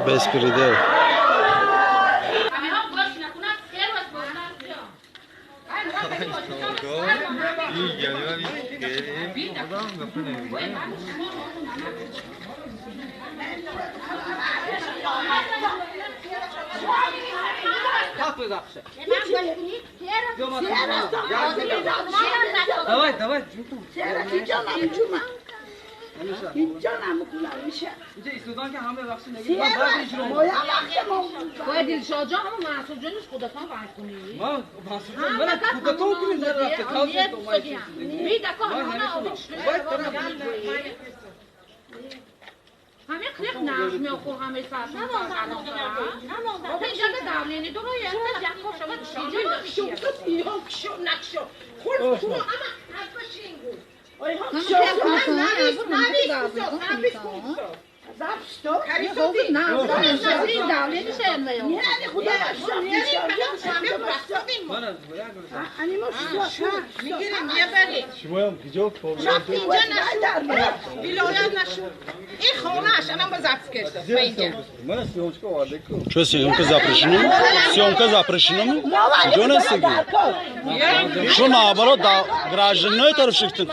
Беспредел. Давай, давай. باید دلشاد جان همون منصور جانش خودتان باید کنی. ما منصور جان من خودتان کنیم در رفته همه قلق نرم میخور همه سرشون آخه اینجا دولینی دو رای Что, съемка запрещена? Съемка запрещена? Что наоборот, да, гражданин тарфшихтен.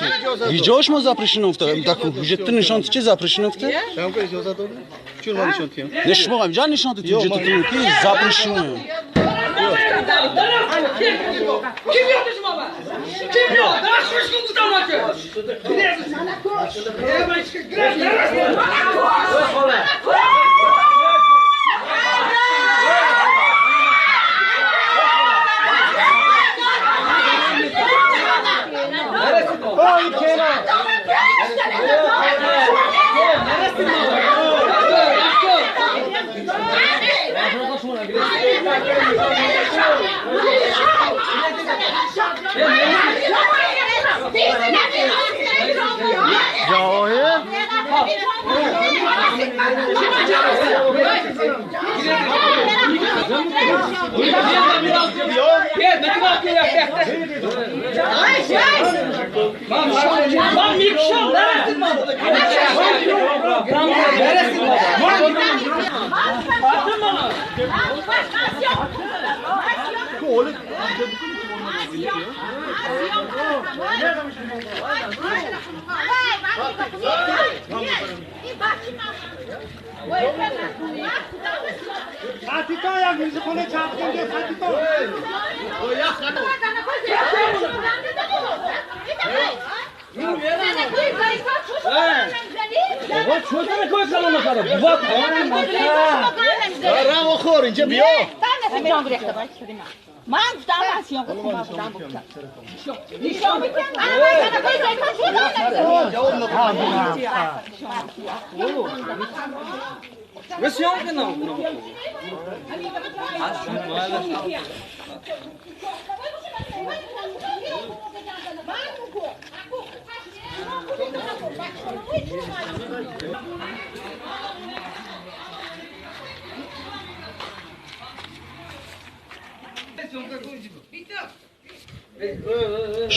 Видео шмо запрещено в так ҳуҷҷати нишон чи запрещено в Не шмо ҳамҷа нишон дид ҳуҷҷататон ки запрещено.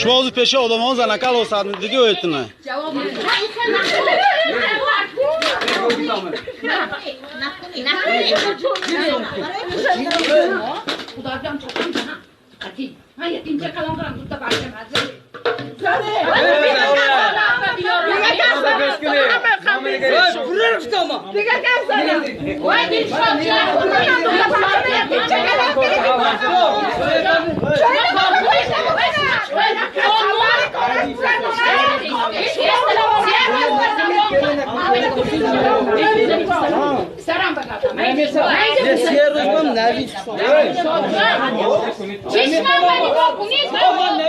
Шумо ҳозир пеши одамон занакал осаддиги оятина. سرم بگردم. سه روز من نوید. چشمم به نگاه کنید. سه روز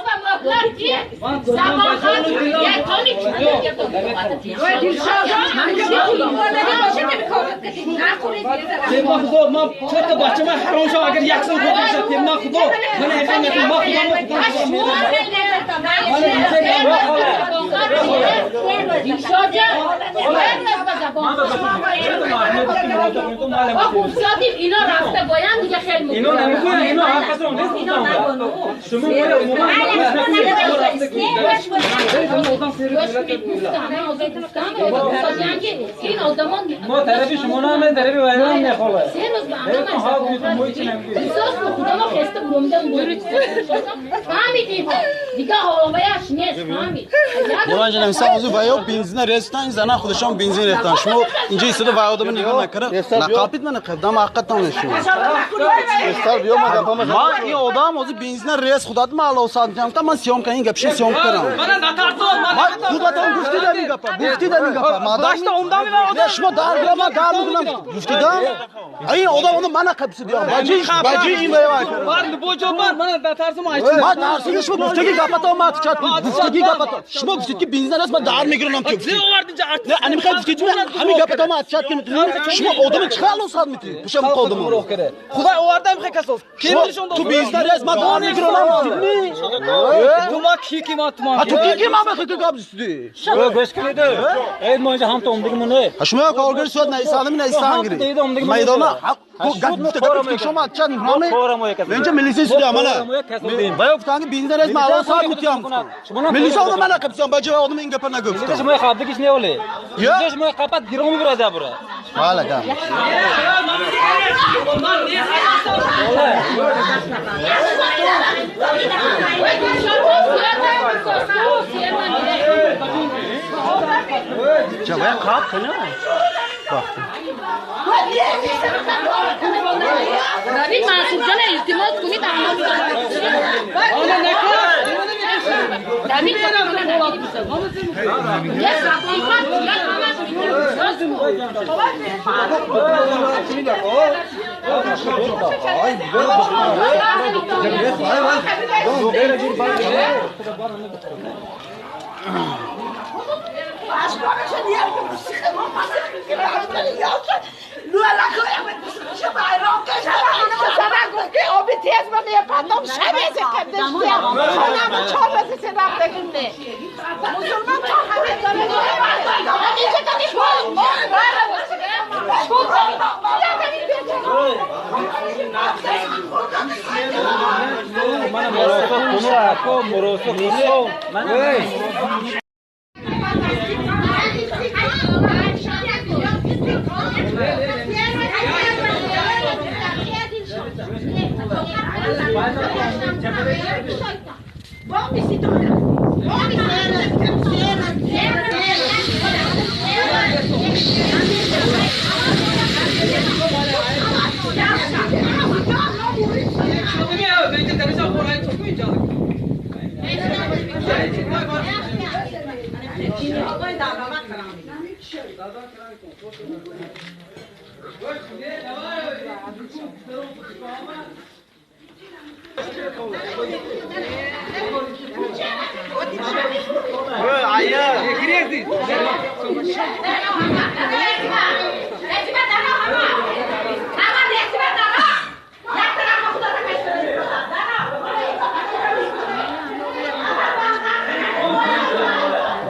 به مهلت زبان خط یک تانی من خدا من چهار تا بچه من حرام شد اگر یک سال خود شد من خدا من حقیقت من خدا اینا رفته باید دیگه خیلی مهم. اینا نمیگن اینا هر کس رو نیست. شما ما طرفی شما نه طرفی وایران نخوله. من جناب سازو وایو بنزین رستان زنا خودشان بنزین ریختن شما اینجا ایستاده وایو آدم نگاه نکرد نقاپید من قدم حقیقتا نشون ما این آدم از بنزین رس خودت ما الله سانتم من سیام کنم این گپش سیام کردم من خودتون گفتی در این گپ گفتی در این گپ ما داشت عمدم میبرم شما در ما در میگم گفتیدم این آدم اون من قبض دیام باجی باجی این وایو بار بوجو بار من نترسم ما ترسیدم شما گفتگی گپتا ما چت گفتگی گپتا شما گفتید که بنزین است من در میگیرم که نه انا میخوام گفتید همین گپتا ما چت کنید شما آدم چقدر لوسات میتید پوشم قدم خدا آورده میخه کسوس تو بنزین است من در میگیرم گفتید تو ما کی کی ما تو ما تو کی کی ما میخوای تو گپ زدی گوش کنید ای ما اینجا هم تو اومدیم شما کارگر سواد نه ایسادم نه ایسان میدان گفت گفت شما چند نامه اینجا ملیسی سویا مالا باید گفتن بنزین از مالا صاحب میتیم ملیسی اون مالا قبضم باجه آدم این گپ نگفت شما خابدگیش نه ولی اینجا شما قپات گیرم میبره زبره والا گام چه باید قاب کنه ببین منصور جان التماس کنید اما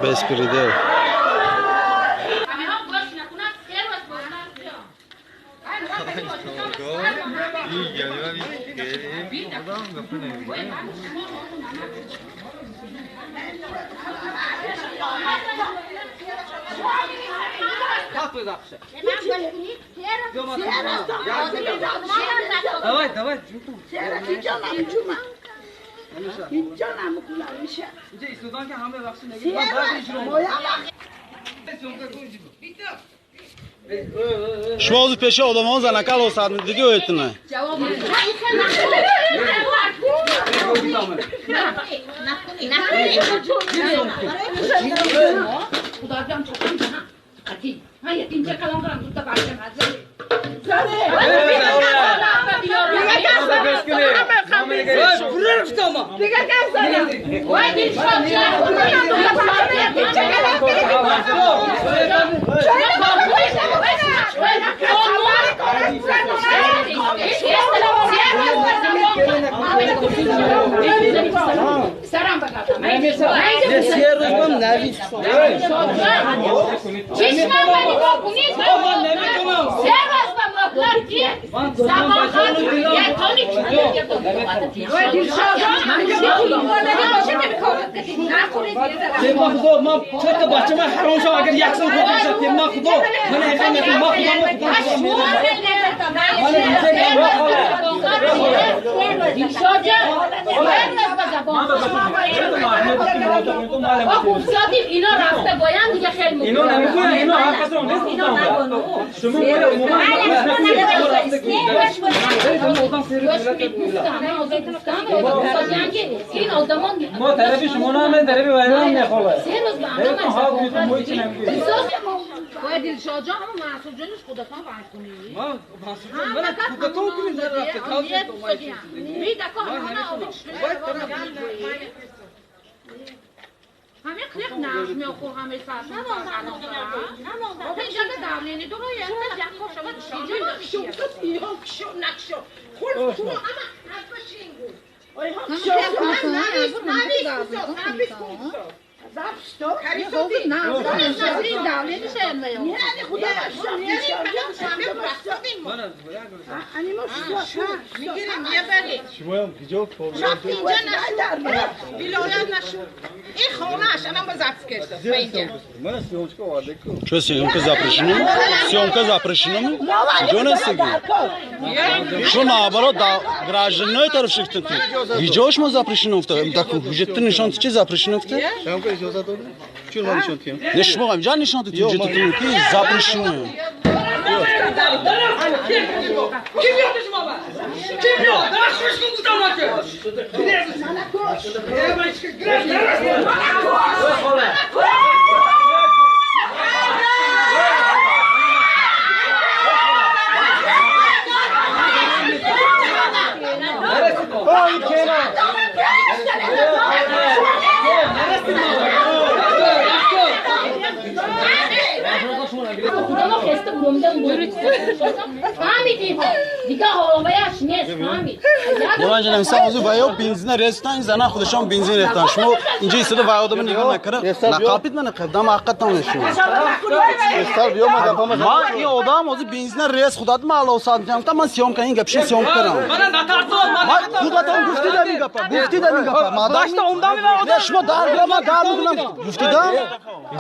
Беспредел. Давай, давай. شما از پیش آدمان زنکال و سعد دیگه ویتنه. اینا رفته باید دیگه خیلی مهم. اینا نمیگوین اینا حرفشون نیست. شما ما طرفی شما نه طرفی وایران نه خاله. باید دلشاد جان همون منصور جانش خودتان بحث کنید. ما منصور جان من خودتان کنید در رفته همه قلق نقش میخور همه سرشون نماندم اینجا دولینی دو روی یک شود شو شو نکشو خود تو همه حرفش Что, съемка запрещена? Съемка запрещена? Что наоборот, да, гражданин тарафших ты. Видео шмо запрещено в так ҳуҷҷатта нишон чи запрещено в Не шмо ҳамҷа нишон ти ҳуҷҷататон ки запрещено. Ман ҷанам озу ваё бензина рестан зана худашон бензин рехтан. Шумо инҷа истода ваё одама нигоҳ накара. Нақапид мана қадам ҳақиқатан шумо. Ман ин одам озу бензина рес худат ма алло садам ман съемка ин гапши съемка кардам. Ман худатон гуфти дар ин гапа, гуфти дар ин гапа. Мадам шумо дар гира ман дар мекунам. Гуфтидам?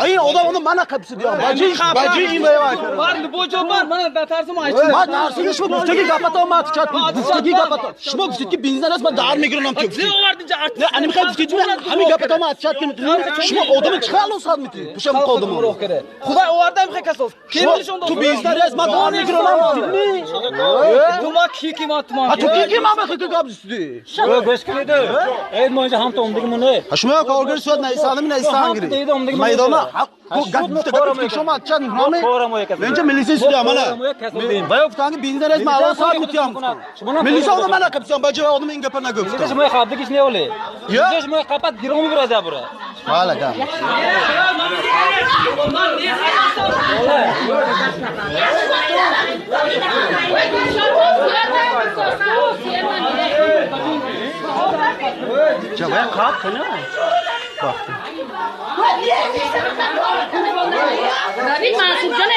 Ин одам оно мана қапсид. Баҷи баҷи ин ваё кард. Бар боҷо бар мана натарсам айчи. Ман тарсиди шумо гуфтаги гапатон ма чат гуфтаги гапатон. Шумо гуфтид ки бензин аст ман дар мегиронам ки. Не, ани мехоҳед гуфтид ҳамин гапатон ма чат кунед. Шумо одама чӣ хел сад мети? Пушам одама. Худо оварда мехоҳ касос. Ту бензин аст ман дар мегиронам гуфтид ми? Ту ма ки ки ма ту ма. Ту ки ки ма мехоҳ ки гап зидӣ? Гӯш кунед. Эй мо инҷа ҳам то омдагимон не. Шумо коргар суят наисадами наисан гири. Майдона гап шумо чанд наме? Инҷа милиса судя мана. Ваё гуфтан бензин аст ман алло сад метиям. Милиса одам мана қапсиям баҷа одам ин гапа нагуфт. Шумо қабдигиш не оле. Шумо қапат гиром мебурад абура. Вала гам. Чавай қап кана? Бахт. Бабин Мансур ҷон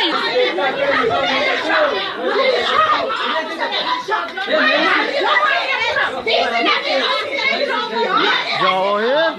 Ҷоҳир